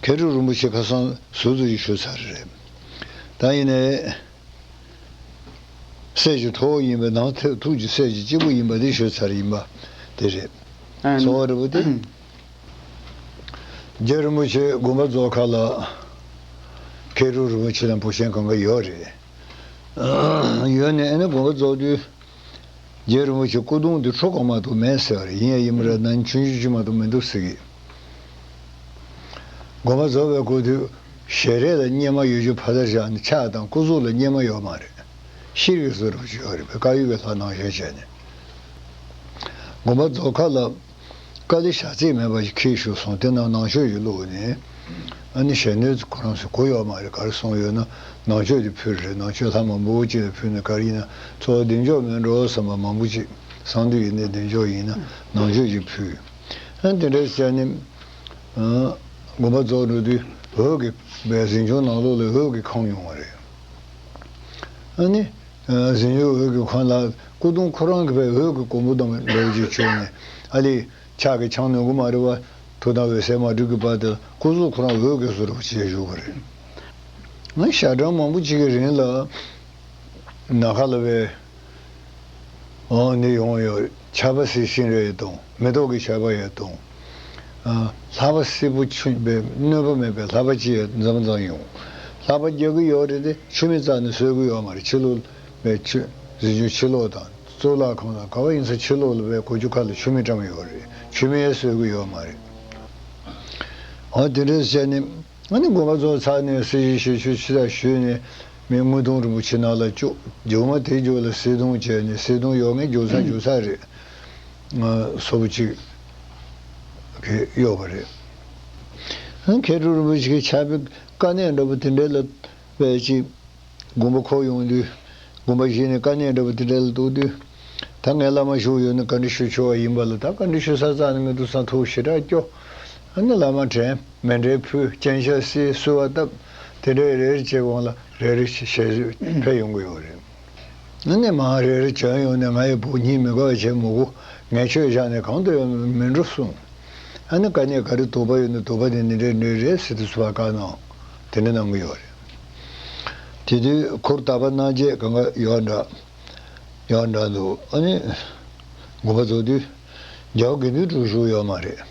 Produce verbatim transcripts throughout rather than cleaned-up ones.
མཁས་གྲུབ་རིན་པོ་ཆེ་ཁ་སང་ཟུར་དུ་ཞུས་ཚར་རེད། ད་ཡིན་ནའི། སྲས་ཀྱི་ཐུ་བོ་ཡིན་པའི་ནང་ཐུགས་ཀྱི་སྲས་ཀྱི་གཅིག་པུ་ཡིན་པ་དེ་ཞུས་ཚར་ཡིན་པ་དེ་རེད། ཨ་གསུང་བ་རིན་པོ་ཆེ། རྗེ་རིན་པོ་ཆེ་དགོན་པ་རྫོགས་ཁ་ལ། མཁས་གྲུབ་རིན་པོ་ཆེ་དང་བུ་ཆེན་གང་ག་ཡོད་རེད། ཡོད་ནས་ཨ་ནི་དགོན་པ་རྫོགས་དུས། རྗེ་རིན་པོ་ཆེ་སྐུ་གདུང་དེ་ཁྲུ་གང་མ་གཏོགས་མེད་ཟེར་བ་རེད། ཡིན་ཡ་ཡིན་མ་རེད། ན་ནིང་ཆུང་ཆུང་ཅིག་མ་གཏོགས་མི་འདུག་ཟེར་གི། དགོན་པ་རྫོགས་པའི་སྐུ་དུས་ཞལ་རས་ལ་གཉེར་མ་ཡོད་རྒྱུ་ཕ་དར་བཞག་ནས་ཕྱག་དང་སྐུ་གཟུགས་ལ་གཉེར་མ་ཡོད་མ་རེད། ཤེལ་གྱི་བཟོ་རུ་བྱས་ཡོད་རེད་པས། དཀར་ཡོལ་གྱི་ལྷ་ནང་བཞིན་བྱས་ནས། དགོན་པ་རྫོགས་ཁ་ལ་དཀའ་ལས་བཞག་རྩིས་མེད་པ་ཞིག་འཁྱེར་བཞུགས་སོང་། དེ་ནང་ནང་ཆོས་ཞིག་བླུགས་ནས། ཨ་ནི་ཞལ་འདོན་ཁོ་རང་ཚོས་གོ་ཡོད་མ་རེད། ག་རེ་གསུངས་ཡོད་ན་ནང་ཆོས་དེ་ཕུལ་རེད། ནང་ཆོས་ལྷ་མང་པོ་ཅིག་ལ་ཕུལ་ནས། ག་རེ་ཡིན་ན་ཚོགས་བདེ་འཇོག་མེད་འགྲོ་བསམ་པ་མང་པོ་ཅིག། གསང་འདུས་ཡིན་ནའི་བདེ་འཇོག་ཡིན་ན་ནང་ཆོས་ཅིག་ཕུལ། ཨ་ནི་དེ་འདྲ་བྱས་ནས། ཨ། དགོན་པ་རྫོགས་འགྲོ་དུས་འོད་ཀྱི་པའི་གཟིམ་ཆུང་ནང་ལོགས་ལ་འོད་ཀྱི་ཁང་ཡོང་བ་རེད། ཨ་ནི། ཨ། གཟིམ་ཆུང་འོད་ཀྱི་ཁང་ལ་སྐུ་གདུང་ཁོ་རང་གི་པའི་འོད་ཀྱི་གོང་བུ་དང་འདྲ་བོ་ཅིག་བྱུང་ནས། ཨ་ལས། ཕྱག་གི་འཆང་ནུས་གི་མ་རེད་པ། ཐུགས་དམ་འོད་གསལ་མ་སྒྲིབ་ཀྱི་བར་དུ་སྐུ་གཟུགས་ཁོ་རང་འོད་ཀྱི་བཟོ་འདྲ་བྱས་བཞུགས་པ་རེད། ང་ཞག་གྲངས་མང་པོ་ཅིག་གི་རིང་ལ་ནམ་མཁའ་ལ་བའི། འོ་ནི་ཡོང་ཡོད། ཆར་པ་བསིལ་ཤིང་རེ་གཏོང་། མེ་ཏོག་གི་ཆར་པ་ཡང་གཏོང་། ཨ། ལྷགས་པ་སིལ་པོ་ཆུ་བའི་གནོད་པ་མེད་པའི་ལྷགས་པ་ཅིག་ཡང་མཚམས་མཚམས་ཡོང་། ལྷགས་པ་རྒྱག་གི་ཡོད་རེད་དེ་ཆུ་མིག་རྩ་ནས་གསོད་གི་ཡོད་མ་རེད། ཕྱི་ལོགས་པའི་ཆུ། གཟིམ་ཆུང་ཕྱི་ལོགས་དང་གཙུག་ལག་ཁང་དང་ག་བ་ཡིན་ས་ཕྱི་ལོགས་ལ་བའི་གོ་ཆུ་ཁ་ལ་ཆུ་མིག་བཀྲམ་ཡོད་རེད། ཆུ་མིག་ཡང་གསོད་གི་ཡོད་མ་རེད། འོ་དེ་འདྲ་བྱས་ནས། ཨ་ནི་དགོན་པ་རྫོགས་ཚར་ནས་སྲི་ཞུ་ཞུ་ཞུ་ཕྱི་ལ་ཞུས་ནས། མི་དངུལ་གཏོང་རིན་པོ་ཆེ་ནང་ལ་བཅུག་རྗེས་མ་དེ་མཇུག་ལ་གསེར་གདུང་བྱས་ནས། གསེར་གདུང་ཡོད་མཁན་མཇུག་ཚར་མཇུག་ཚར་རེད། ང་སོ་པོ་གཅིག་གི་གཡོག་པ་རེད། ཨ། མཁས་གྲུབ་རིན་པོ་ཆེ་གི་ཕྱག་དཔེ་དཀའ་གནད་འདྲ་པོ་དེ་འདྲ་ལ་བས་ཅིག་དགོངས་པ་འཁོར་ཡོང་དུས། དགོངས་པ་བཞེས་ནས་དཀའ་གནད་འདྲ་པོ་དེ་འདྲ་ལ་གཏོགས་དུས། ད་ངའི་བླ་མ་བཞུགས་ཡོད་ན་བཀའ་འདྲི་ཞུ་ཆོག་པ་ཡིན་པ་ལ། ད་བཀའ་འདྲི་ཞུ་ས་རྩ་ནས་མི་འདུག་བསམ། ཐུགས་ཞེ་དྲག་སྐྱོ། ཨ་ནི་བླ་མ་དྲན། མཎྜལ་ཕུལ། སྤྱན་ཆབ་བསིལ། གསོལ་བ་བཏབ། དེ་འདྲའི་རེ་རེ་བྱེད་གོང་ལ་རེ་རེ་ཞེས་ཕེབས་ཡོང་གི་ཡོད་རེད། ཨ་ནི་མར་རེ་རེ་བྱོན་ཡོང་ནས། ང་ཡི་བུ་སྙིང་མི་དགའ་བ་བྱེད་མི་དགོས། ངས་ཆོས་བཞག་ནས་གང་དུ་ཡང་མི་འགྲོ་གསུངས། ཨ་ནི་དཀའ་གནད་ག་རེ་དོགས་པ་ཡོད་ན་དོགས་པ་དེ་འདི་འདྲ་འདྲ་རེད་ཟེར་དུས་ཚོད་བཀའ་གནང་། དེ་འདྲ་གནང་གི་ཡོད་རེད། དེ་དུས་ཁོར་དག་པ་གནང་བྱས་གང་ག་ཡོད་འདྲ། ཡང་འདྲ་འདུག་ཨ་ནི་དགོངས་པ་རྫོགས་དུས་རྒྱལ་བ་དགེ་འདུན་གྲུབ་བཞུགས་ཡོད་མ་རེད།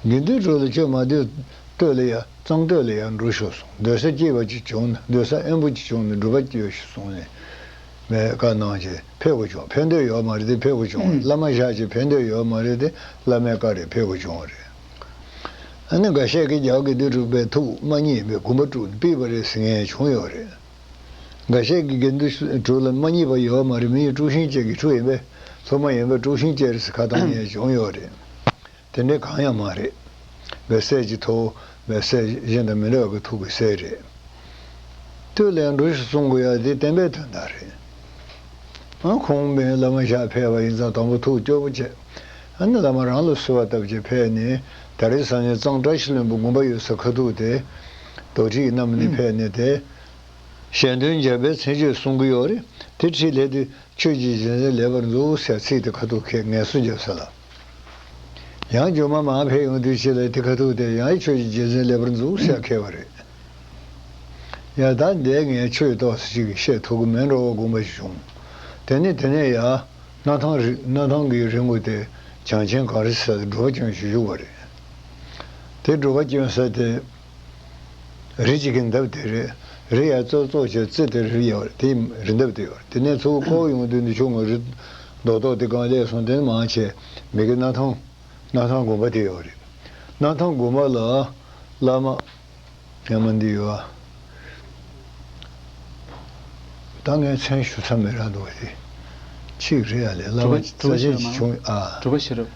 དགེ་འདུན་གྲུབ་ལ་ཁྱོད་མ་སྡོད། སྟོད་ལ་ཡ། གཙང་སྟོད་ལ་ཡར་འགྲོ་ཤོག་གསུངས། སྡོད་ས་སྐྱིད་པ་ཅིག་བྱུང་ན། སྡོད་ས་དབེན་པོ་ཅིག་བྱུང་ན། སྒྲུབ་པ་སྐྱིད་པ་ཞིག་གསུངས་ནས། མས་བཀའ་གནང་བྱས་ཕེབས་དགོས་བྱུང་། ཕེབས་འདོད་ཡོད་མ་རེད་དེ་ཕེབས་དགོས་བྱུང་། བླ་མ་བཞག་བྱས་ཕེབས་འདོད་ཡོད་མ་རེད་དེ་བླ་མའི་བཀའ་རེད། ཕེབས་དགོས་བྱུང་བ་རེད། ཨ་ནི་འགའ་ཤས་ཀྱིས་རྒྱལ་བ་དགེ་འདུན་གྲུབ་པའི་ཐུགས་མ་མཉེས་པས་དགོངས་པ་དཀྲུགས་ནས་ཕུད་པ་རེད་ཟེར་མཁན་བྱུང་ཡོད་རེད། འགའ་ཤས་ཀྱིས་དགེ་འདུན་གྲུབ་ལ་མ་མཉེས་པ་ཡོད་མ་རེད། མི་ཡི་དཀྲུག་ཤིང་ཅན་གྱི་ཕྲུ་ཡིན་པས། སློབ་མ་ཡིན་པས་དཀྲུག་ཤིང་ཅན་རེད་ཟེར་ཁ་བཏང་མཁན་བྱུང་ཡོད་རེད། དེ་འདྲ་གང་ཡང་མ་རེད། བའི་སྲས་ཀྱི་ཐུ་བོ་བའི་སྲས་གཞན་དང་མི་འདྲ་བ་གི་ཐུགས་ཀྱི་སྲས་རེད། སྟོད་ལ་ཡར་འགྲོ་ཞིག་གསུང་དགོས་ཡ་དེ་བསྟན་པའི་དོན་དག་རེད། ཨ། ཁོང་མི་བླ་མ་ཞིག་ཕེབས་པ་ཡིན་ཙང་དང་པོ་ཐུགས་སྐྱོ་པོ་བྱས། ཨ་ནི་བླ་མ་རང་ལ་གསོལ་བ་བཏབ་བྱས་ཕེབས་ནས། ད་རེས་སང་ཉིན་གཙང་བཀྲ་ཤིས་ལྷུན་པོ་དགོན་པ་ཡོད་ས་ཁ་ཐུག་དེ། རྡོ་ཁྲི་ཡི་གནམ་ནས་ཕེབས་ནས་དེ། གཞན་དོན་འཇམ་པའི་མཚན་བརྗོད་གསུང་གི་ཡོད་རེད། དེ་ཁྲིད་ལས་དུས་ཆོས་ཀྱི་རྗེས་འཛིན་ལེགས་པར་མཛོད་ཟེར་ཚིག་དེ་ཁ་ཐུག་ཁེལ། ངལ་གསོ་རྒྱབ་ས་ལ། ཡང་རྒྱུ་མ་མར་ཕེབས་ཡོང་དུས་ཕྱི་ལ་དེ་ཁ་ཐུག་དེ་ཡང་ཆོས་ཀྱི་རྗེས་འཛིན་ལེགས་པར་མཛོད་ཟེར་ཁེལ་བ་རེད། ཡ་ད་འདས་ངས་ཆོས་ཏོག་ཙམ་ཅིག་བཤད་ཐུབ་ཀྱི་མེད་འགྲོ་བ་དགོངས་པ་ཞིག་བྱུང་། དེ་ནས་དེ་ནས་ཡ། སྣར་ཐང་རི། སྣར་ཐང་གི་རི་མགོ་དེ་བྱང་ཆེན་གངས་རི་ཟེར་ས་དེ་སྒྲུབ་པ་སྐྱོན་ཞུ་བཞུགས་པ་རེད། དེ་སྒྲུབ་པ་སྐྱོན་ས་དེ། རི་གཅིག་གི་འདབས་དེ་རེད། རི་ཡར་ཙོག་ཙོག་བྱས་རྩེ་དེ་རི་ཡོད་རེད། དེ་རི་འདབས་དེ་ཡོད་རེད། དེ་ནས་ཚུར་ཁོག་ཡོང་དུས་འདི་ཆུ་ང་རི་རྡོག་རྡོག་དེ་གང་སླེབས་སོང་། དེ་ནས་མར་བྱས་མི་གི་སྣར་ཐང་། སྣར་ཐང་དགོན་པ་དེ་ཡོད་རེད། སྣར་ཐང་དགོན་པ་ལ་བླ་མ། ཡ་མ་འདི་ཡོད། ད་ངས་མཚན་ཞུ་ས་མི་རག་འདུག་བ་དེ། གཅིག་རེད་ཡ་ལས། བླ་མ་གྲུབ་པ། རྩ་ཆེན་ཞིག་བྱུང་། ཨ། གྲུབ་པ་ཤེས་རབ།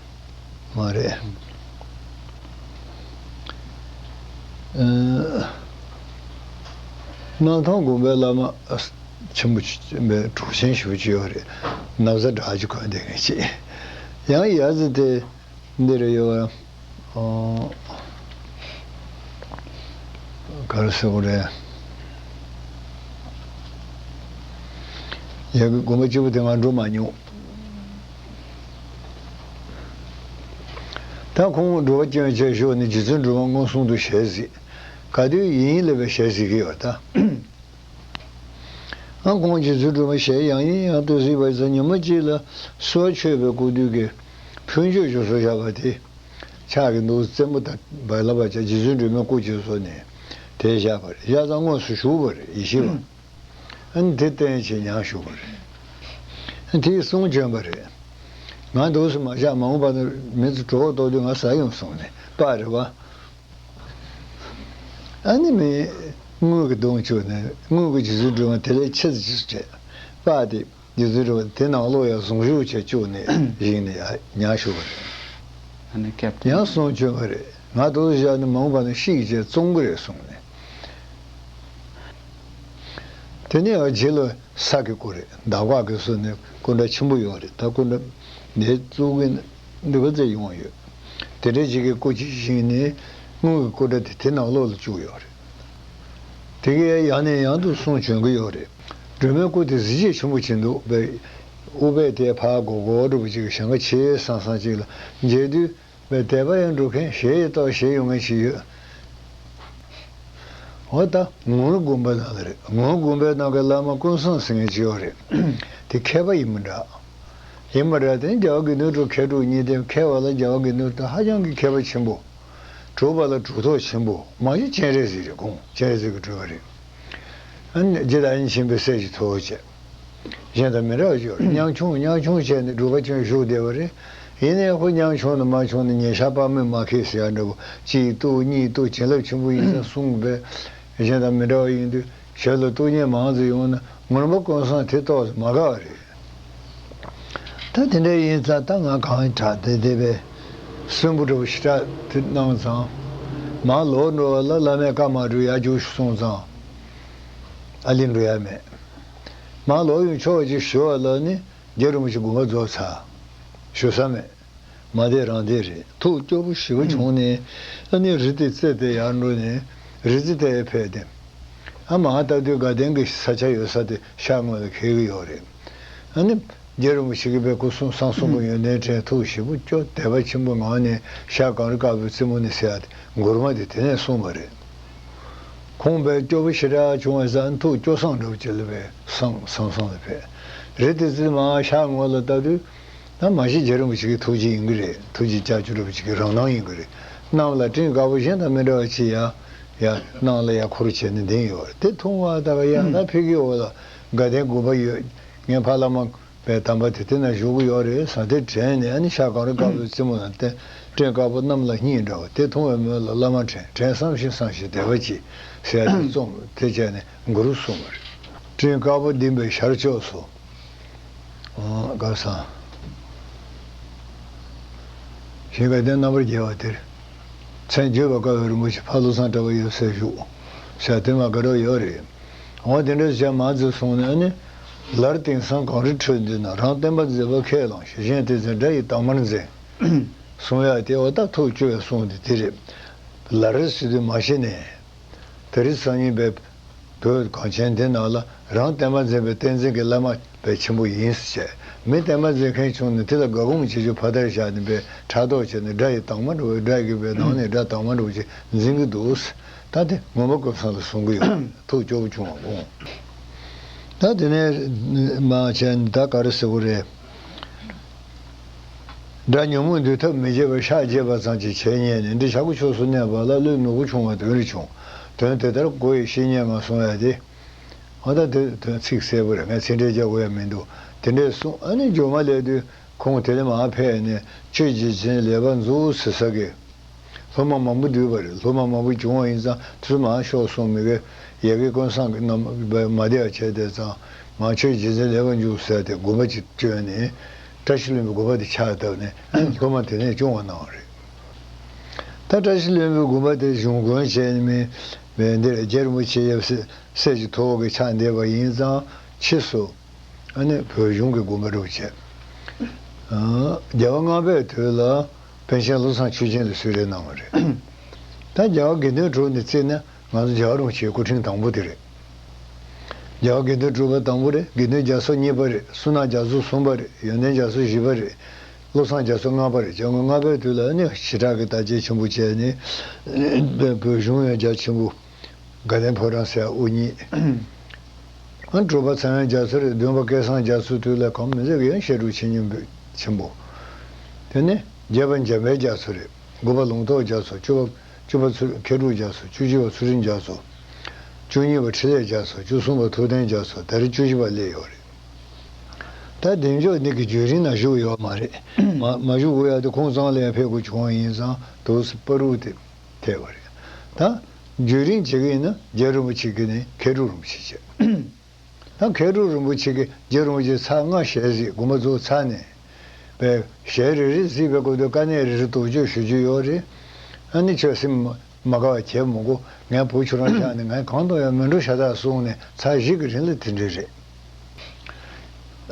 མ་རེད། ཨ། སྣར་ཐང་དགོན་པའི་བླ་མ་ཆེན་པོ་ཅིག་པའི་གྲུབ་ཆེན་ཞུ་ཅིག་ཡོད་རེད། ན་བཟའ་འདྲ་ཅིག་གོན་བསྡད་མཁན་ཅིག། ཡང་ཡ་ཟི་དེ། འདི་རེ་ཡོད། ཨོ། ག་རེ་ཟེར་དགོས་རེད། ཡ་གི་དགོན་པ་གཅིག་པུ་དེ་ང་འགྲོ་མ་མྱོང་། ད་ཁོང་སྒྲུབ་པ་སྐྱོན་བྱས་བཞུགས་ནས་རྗེ་བཙུན་སྒྲོལ་མ་མངོན་སུམ་དུ་ཞལ་གཟིགས། ག་དུས་ཡིན་ལས་པའི་ཞལ་གཟིགས་ཀྱི་ཡོད་ད། ཨ་ཁོང་རྗེ་བཙུན་སྒྲོལ་མ་ཞལ་ཡང་ཡིན་ཡང་དུ་གཟིགས་པ་ཡིན་ཙང་ཉི་མ་གཅིག་ལ་བསུ་བ་མཆོད་པའི་སྐུ་དུས་ཀྱི་ཕུན་ཆོད་ཅུང་ཟད་བཞག་པ་དེ་ཆགས་ཀྱི་འདུག་བཙན་པོ་དང་བལ་བ་བྱ་རྗེ་བཙུན་སྒྲོལ་མའི་སྐུ་བྱོན་སོང་ནས་དེ་བཞག་པ་རེད། བཞག་ཙང་དངོས་སུ་བཞུགས་པ་རེད། ཡེ་ཤེས་པ། ཨ་ནི་དེ་བསྟན་བྱས་ཉར་བཞུགས་པ་རེད། དེས་གསུང་བྱོན་པ་རེད། ང་འདུག་སེ་མ་བཞག་མ་འོངས་པ་ན་མི་ཚོ་གྲོགས་གཏོགས་དུས་ང་ཟ་ཡོང་སོང་ནས་པ་རེད་བ། ཨ་ནི་མི་དངུལ་གྱི་གདོང་བཅུག་ནས་དངུལ་གྱི་རྗེ་བཙུན་སྒྲོལ་མ་དེ་ལས་ཆེ་ཙམ་ཅིག་བྱས་པ་དེ་རྗེ་བཙུན་སྒྲོལ་མ་དེ་ནང་ལོགས་ཡང་གཟུངས་གཞུག་བྱས་བཅུག་ནས་བཞེངས་ནས་ཡར་ཉར་བཞུགས་པ་རེད། ཨ་ནི་སྐབས་དེ་ཡང་གསུང་བྱོན་པ་རེད། ང་འདུག་སེ་བཞག་ནས་མ་འོངས་པ་ན་ཤི་གི་བྱས་བཙོང་གི་རེད་གསུངས་ནས། དེ་ནས་རྗེ་ལ་ས་གི་སྐུ་རེད། འདབ་ཁ་གི་སོ་ནས་སྐུ་འདྲ་ཆེན་པོ་ཡོད་རེད། ད་སྐུ་འདྲ་འདི་གཙུག་གི་འདི་ག་ཚད་ཡོང་ཡོད། དེ་འདྲའི་ཅིག་གི་སྐུ་ཅིག་བཞེངས་ནས་དངུལ་གྱི་སྐུ་འདྲ་དེ་དེ་ནང་ལོགས་ལ་བཅུག་ཡོད་རེད། དེ་གའི་ཡང་ནས་ཡང་དུ་གསུང་བྱོན་གྱི་ཡོད་རེད། སྒྲོལ་མའི་སྐུ་དེ་གཟི་བརྗིད་ཆེན་པོ་ཅིག་འདུག་པས། ཨུཏྤལ་དེ་ཕར་སྒོར་སྒོར་འདྲ་པོ་ཅིག་གི་ཞེང་ཁ་ཆེ་སང་སང་ཅིག་ལ་མཇལ་དུས། བའི་དད་པ་ཡང་འགྲུབ་མཁན་ཞེ་ཡི་ཏོག་ཞེ་ཡོང་མཁན་ཞིག་ཡོད། འོ་ད་ངོར་དགོན་པ་ནང་ལ་རེད། ངོར་དགོན་པའི་ནང་གི་བླ་མ་ཀུན་བཟང་ཟེར་མཁན་ཅིག་ཡོད་རེད། དེ་མཁས་པ་ཡིན་མི་འདྲ། ཡིན་མི་འདྲ་དེ་རྒྱལ་བ་དགེ་འདུན་གྲུབ་མཁས་གྲུབ་གཉིས་ལྡན་མཁས་པ་ལ་རྒྱལ་བ་དགེ་འདུན་གྲུབ་ཧ་ཅང་གི་མཁས་པ་ཆེན་པོ། གྲུབ་པ་ལ་གྲུབ་ཐོབ་ཆེན་པོ་མ་གཞི་སྤྱན་རས་གཟིགས་རེད། ཁོང་སྤྱན་རས་གཟིགས་ཀྱི་སྤྲུལ་པ་རེད། ཨ་ནི་རྗེ་བདག་ཉིད་ཆེན་པོའི་སྲས་ཀྱི་ཐུ་བོ་བྱས། གཞན་དང་མི་འདྲ་བ་ཅིག་ཡོད་རེད། ཉམ་ཆུང་ཉམ་ཆུང་བྱས་ནས་སྒྲུབ་པ་ཅན་བཞུགས་བསྡད་པ་རེད། ཡིན་ནའི་ཁོ་ཉམ་ཆུང་ནི་མ་ཆུང་ནི་ཉེ་ཞག་དཔག་མེད་མ་ཁེལ་ཟེར་ཡ་འདྲ་པོ་གཅིག་གཏུག་གཉིས་གཏུག་བྱིན་རླབས་ཆེན་པོ་ཡིན་ཙང་གསུངས་པས། གཞན་དང་མི་འདྲ་བ་ཡིན་དུས་ཞལ་ལ་གཏུག་བརྙན་མང་ཙམ་ཡོང་ན་ངོར་མ་ཀུན་བཟང་དེ་ཏོག་ཙམ་མ་དགའ་བ་རེད། ད་དེ་འདྲ་ཡིན་ཙང་ད་ང་གང་དྲག་དེ་དེ་བས་གསོན་པོ་འདྲ་པོ་ཞེ་དྲག་དེ་གནང་ཙང་། མར་ལོག་འགྲོ་བ་ལ་བླ་མས་བཀའ་མ་སྒྲུབ་ཡར་རྒྱུགས་ཤོག་གསུངས་ཙང་། ཨ་ལི་འགྲོ་ཡ་མེད། མར་ལོག་ཡོང་ཆོག་ཅིག་ཞུ་བ་ལ་ནི་རྗེ་རིན་པོ་ཆེ་དགོངས་པ་རྫོགས་ཚར། ཞུ་ས་མེད། མ་བསྡད་རང་བསྡད་རེད། ཐུགས་སྐྱོ་པོ་ཞེ་པོ་བྱུང་ནས་ཨ་ནི་རི་དེ་རྩེ་དེ་ཡར་འགྲོ་ནས་རི་རྩེ་དེ་ཕེབས་ཏེ། ཨ་མ་ལྟ་དུས་དགའ་ལྡན་གྱི་ས་ཆ་ཡོད་ས་དེ་ཤར་ངོས་ལ་འཁེལ་གྱི་ཡོད་རེད། ཨ་ནི་རྗེ་རིན་པོ་ཆེ་གིས་དཔེ་སྐུ་གསུང་གསང་གསུང་གི་ཡོན་ཏན་དྲན། ཐུགས་ཞེ་པོ་སྐྱོ་དད་པ་ཆེན་པོ་ངང་ནས་ཤར་གངས་རི་དཀར་པོའི་རྩེ་མོ་ནས་ཟེར་ཡ་དེ་མགུར་མ་དེ་དེ་ནས་གསུངས་པ་རེད། ཁོང་དཔེ་སྐྱོ་པོ་ཞེ་དྲག་བྱུང་བས་ཟེར་ཐུགས་སྐྱོ་སངས་འདྲ་པོ་ཅིག་ལ་དཔེ་སངས་སངས་སངས་ལ་ཕེབས། རི་དེ་རྩེ་མར་ཤར་ངོས་ལ་ལྟ་དུས། ད་མ་གཞི་རྗེ་རིན་པོ་ཆེ་གི་ཐུགས་རྗེ་ཡིན་གྱི་རེད། ཐུགས་རྗེ་ལྕགས་ཀྱུ་འདྲ་པོ་ཅིག་གི་རང་སྣང་ཡིན་གྱི་རེད། གནམ་ལ་སྤྲིན་དཀར་པོ་གཞན་དང་མི་འདྲ་བ་ཅིག་ཡར་ཡར་གནམ་ལ་ཡར་འཁོར་བྱས་ནས་ལྡིང་ཡོད་རེད། དེ་མཐོང་བ་ད་ག་ཡང་ད་ཕ་གི་འོག་ལ་དགའ་ལྡན་དགོན་པ་ཡོད། ངའི་ཕ་བླ་མ་པའི་དམ་པ་དེ་དེ་ན་བཞུགས་ཀྱི་ཡོད་རེད་ཟེར་དེ་དྲན་ནས། ཨ་ནི་ཤར་གངས་རི་དཀར་པོའི་རྩེ་མོ་ན་བསྟན། སྤྲིན་དཀར་པོ་གནམ་ལ་སྙིང་འདྲ་བ་དེ་མཐོང་བའི་མོད་ལ་བླ་མ་དྲན། དྲན་བསམ་ཤིང་བསམ་ཞིང་དད་པ་གྱིས་ཟེར་ཡ་དེ་རྩོམ་དེ་བྱས་ནས་མགུར་གསུངས་པ་རེད། སྤྲིན་དཀར་པོ་ལྡིང་བའི་ཤར་ཕྱོགས་སུ། ཨོ་ག་སང་། ཞིང་ཁ་དེ་རྣམ་པར་རྒྱལ་བ་དེར། མཚན་བརྗོད་པ་དཀའ་བའི་རིན་པོ་ཆེ་ཕ་བློ་བཟང་གྲགས་པ་ཡབ་སྲས་བཞུགས། ཟེར་དེ་མ་དགའ་རབ་ཡོད་རེད། འོ་དེ་འདྲ་བྱས་མ་ཚད་སོང་ནས་ཨ་ནི། ལར་དེང་སང་གངས་རི་ཁྲོད་འདི་ན་རང་བསྟན་པ་འཛིན་པ་ཁས་བླངས་ཤིང་། གཞན་དེ་ཚོ་དགྲ་ཡི་དྭངས་མར་འཛིན། གསུང་ཡ་དེ་འོ་ད་ཐུགས་སྐྱོ་བའི་གསུང་དེ་དེ་རེད། ལར་ཟེར་དུས་མ་གཞི་ནས། དེ་རིང་སང་ཉིན་པའི་བོད་གངས་ཅན་འདི་ནང་ལ་རང་བསྟན་པ་འཛིན་པའི་བསྟན་འཛིན་གྱི་བླ་མ་དཔེ་ཆེན་པོ་ཡིན་ཟེར་བྱས། མི་བསྟན་པ་འཛིན་མཁན་བྱུང་ནས་དེ་ལ་དགའ་དགོངས་བྱེད་རྒྱུ་ཕར་དར་བཞག་ནས་པའི་ཕྲག་དོག་བྱས་ནས་དགྲ་ཡི་དྭངས་མ་འདྲ་བོ། དགྲ་གི་པའི་ནང་ནས་དགྲ་དྭངས་མ་འདྲ་བོ་ཅིག་འཛིན་གྱི་འདུག་ད་དེ་ངོ་མ་ཀུན་བཟང་ལ་གསུང་གི་ཡོད། ཐུགས་སྐྱོ་པོ་བྱུང་བ་དགོངས། ད་དེ་ནས་མ་བྱས་ནས་ད་ག་རེ་ཟེར་དགོས་རེད། དགྲ་ཉོན་མོངས་འདུལ་ཐབས་མི་བྱེད་པར། ཕྱག་བགྱིས་པ་ཙམ་གྱིས་ཆེར་མཉེས་ནས། འདི་བྱ་རྒོད་ཕྱོགས་སུ་གནས་པ་ལ། བློའི་མྱུ་གུ་ཆུང་བ་དོན་རེ་ཆུང་། དོན་དེ་ལྟར་གོ་ཡི་བཤེས་གཉེན་ངག་གསུང་ཡ་དེ། འོ་ད་དེ་དོན་ཚིག་གསལ་པོ་རེད། ངས་ཚིག་འགྲེལ་རྒྱག་དགོས་ཡ་མི་འདུག་དེ་འདྲས་གསུངས། ཨ་ནི་མཇུག་མ་སླེབས་དུས་ཁོང་དེ་ནས་མར་ཕེབས་ནས་ཆོས་རྗེ་བཙུན་ལེགས་པར་མཛོད་ཟེར་ས་གི། སློབ་མ་མང་པོ་འདུས་པ་རེད། སློབ་མ་མང་པོ་བྱུང་བ་ཡིན་ཙང་དེ་ཚོ་མར་ཤོག་གསུངས་མི་གི། ཡ་གི་ཀུན་བཟང་གི་རྣམ་པ་མ་བདེ་བ་བྱས་དེ་ཙང་མར་ཆོས་རྗེ་བཙུན་ལེགས་པར་མཛོད་ཟེར་དེ་དགོན་པ་ཅིག་བཅོས་ནས། བཀྲ་ཤིས་ལྷུན་པོའི་དགོན་པ་དེ་ཕྱག་བཏབ་ནས་སློབ་མ་དེ་ནས་སྐྱོང་བ་གནང་བ་རེད། ད་བཀྲ་ཤིས་ལྷུན་པོའི་དགོན་པ་དེ་གཞུང་དགོན་བྱས་ནས་མི་འདིར་རྗེ་རིན་པོ་ཆེ་ཡབ་སྲས་ཀྱི་ཐུ་བོ་གིས་ཕྱག་འདེབས་པ་ཡིན་ཙང་ཕྱིས་སུ། ཨ་ནི་བོད་གཞུང་གི་དགོན་པ་འདྲ་བོ་བྱས། ཨ། རྒྱལ་བ་ལྔ་པའི་དུས་ལ་པཎ་ཆེན་བློ་བཟང་ཆོས་རྒྱན་ལ་གསོལ་རས་གནང་བ་རེད། ད་རྒྱལ་བ་དགེ་འདུན་གྲུབ་ནས་བརྩིས་ན་ང་ཚོ་རྒྱལ་བ་རིན་པོ་ཆེའི་སྐུ་ཕྲེང་དང་པོ་དེ་རེད། རྒྱལ་བ་དགེ་འདུན་གྲུབ་པ་དང་པོ་རེད། དགེ་འདུན་རྒྱ་མཚོ་གཉིས་པ་རེད། བསོད་ནམས་རྒྱ་མཚོ་གསུམ་པ་རེད། ཡོན་ཏན་རྒྱ་མཚོ་བཞི་པ་རེད། བློ་བཟང་རྒྱ་མཚོ་ལྔ་པ་རེད། རྒྱལ་དབང་ལྔ་པའི་དུས་ལ་ནི་ཞེ་དྲག་གི་དར་རྒྱས་ཆེན་པོ་བྱས་ནས། བོད་གཞུང་ཡང་རྒྱ་ཆེན་པོ། དགའ་ལྡན་ཕོ་བྲང་ཟེར་དབུ་བརྙེས། ཨ་དྲུག་པ་ཚངས་དབྱངས་རྒྱ་མཚོ་རེད། བདུན་པ་སྐལ་བཟང་རྒྱ་མཚོའི་དུས་ལ་གང་མི་ཟེར་གི་ཡང་བཤད་སྒྲུབ་བྱེད་མཁན་ཆེན་པོ། དེ་ནས་བརྒྱད་པ་འཇམ་དཔལ་རྒྱ་མཚོ་རེད། དགུ་པ་ལུང་རྟོགས་རྒྱ་མཚོ། བཅུ་པ་བཅུ་པ་ཚུ་མཁས་གྲུབ་རྒྱ་མཚོ། བཅུ་གཅིག་པ་ཚུལ་ཁྲིམས་རྒྱ་མཚོ། བཅུ་གཉིས་པ་འཕྲིན་ལས་རྒྱ་མཚོ། བཅུ་གསུམ་པ་ཐུབ་བསྟན་རྒྱ་མཚོ། ད་རེས་བཅུ་བཞི་པ་སླེབས་ཡོད་རེད། ད་བདེ་མཆོག་འདི་གི་རྒྱུན་རིང་ན་བཞུགས་ཡོད་མ་རེད། མ་མ་བཞུགས་དགོས་ཡ་དེ་ཁོང་ཚང་ལ་ཡང་ཕེབས་དགོས་བྱུང་བ་ཡིན་ཙང་དུས་སུ་བར་དུ་དེ་ཐེབས་པ་རེད། ད་རྒྱུན་རིང་བྱེད་ཀྱི་ཡིན་ན་རྒྱལ་རིན་པོ་ཆེ་གི་ནི་མཁས་གྲུབ་རིན་པོ་ཆེ་བྱས། ད་མཁས་གྲུབ་རིན་པོ་ཆེ་གི་རྒྱལ་རིན་པོ་ཆེ་ཚར་ལྔ་ཞལ་གཟིགས། དགོངས་པ་རྫོགས་ཚར་ནས་པའི་ཞལ་རེ་རེ་གཟིགས་པའི་སྐབས་དུ་དཀའ་གནད་རེ་རེ་དོགས་གཅོད་ཞུ་རྒྱུ་ཡོད་རེད། ཨ་ནི་ཆོས་སེམས་མ་དགའ་བ་བྱས་མི་དགོས། ངའི་བུ་ཁྱོད་རང་ཆགས་ནས་ངས་གང་དང་ཡང་མི་འགྲོ་ཤ་སྟག་གསུངས་ནས་ཚར་བཞི་གི་རིང་ལ་དེ་འདྲ་རེད།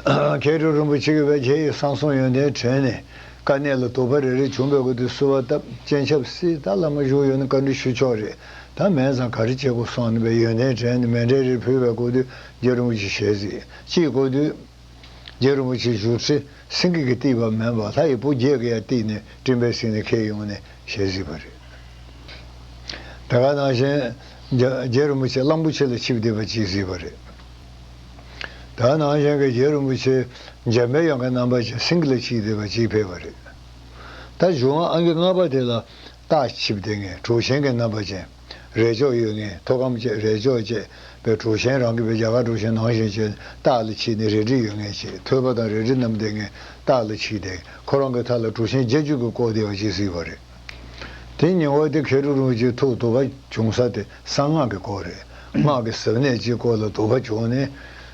མཁས་གྲུབ་རིན་པོ་ཆེ་གིས་བས་ཁྱེད་ཡི་གསང་གསུམ་ཡོན་ཏན་དྲན་ནས་དཀའ་གནད་ལ་དོགས་པ་རེ་རེ་བྱུང་བའི་སྐབས་དུ་བསུ་བ་བཏབ། སྤྱན་ཆབ་བསིལ། ད་བླ་མ་བཞུགས་ཡོད་ན་བཀའ་འདྲི་ཞུ་ཆོག་རེད། ད་མིན་ཙང་ག་རེ་བྱེད་དགོས་གསུངས་ནས་བས་ཡོན་ཏན་དྲན་ནས་མཎྜལ་རེ་ཕུལ་བའི་སྐབས་དུ་རྒྱལ་རིན་པོ་ཆེ་ཞལ་གཟིགས། ཅིའི་སྐབས་དུ་རྒྱལ་རིན་པོ་ཆེ་བཞུགས་ཁྲི་སེང་གེ་གིས་བཏེགས་པ་མིན་པར་ལྷ་ཡི་བུ་བརྒྱད་ཀྱིས་ཡང་བཏེགས་ནས་སྤྲིན་པའི་གསེང་ནས་འཁྱེར་ཡོང་ནས་ཞལ་གཟིགས་པ་རེད། དེ་ག་ནང་བཞིན་རྒྱ་རྒྱལ་རིན་པོ་ཆེ་གླང་པོ་ཆེ་ལ་ཆིབས་བསྡད་པ་ཅིག་གཟིགས་པ་རེད། དེ་ག་ནང་བཞིན་གྱི་རྒྱལ་རིན་པོ་ཆེ་འཇམ་པའི་དབྱངས་ཀྱི་རྣམ་པ་ཅན་སེང་གེ་ལ་ཆིབས་བསྡད་པ་ཅིག་ཕེབས་པ་རེད། ད་གཞུང་ཨང་ཀི་ལྔ་པ་དེ་ལ་སྟག་ཆིབས་བསྡད་མཁན་གྲུ་ཆེན་གྱི་རྣམ་པ་ཅན། རས་ལྕོག་ཡོད་མཁན། ཐོག་སྐམ་བཅས་རས་ལྕོག་བཅས་པའི་གྲུ་ཆེན། རང་གི་བའི་རྒྱ་གར་གྲུ་ཆེན་ནང་བཞིན་བྱས་སྟག་ལ་ཆིབས་ནས་རལ་གྲི་ཡོད་མཁན་ཅིག་ཐོད་པ་དང་རལ་གྲི་བསྣམས་བསྡད་མཁན་སྟག་ལ་ཆིབས་བསྡད། ཁོ་རང་གི་མཐའ་ལ་གྲུ་ཆེན་བརྒྱད་ཅུ་གིས་བསྐོར་བསྡད་པ་ཅིག་གཟིགས་པ་རེད། དེ་ཉིན་འོ་དེ་མཁས་གྲུབ་རིན་པོ་ཆེའི་ཐུགས་དོགས་པ་བྱུང་ས་དེ་གསང་སྔགས་ཀྱི་སྐོར་རེད། སྔགས་ཀྱི་ཟབ་གནད་ཅིག་སྐོར་ལ་དོགས་པ་བྱུང་ནས།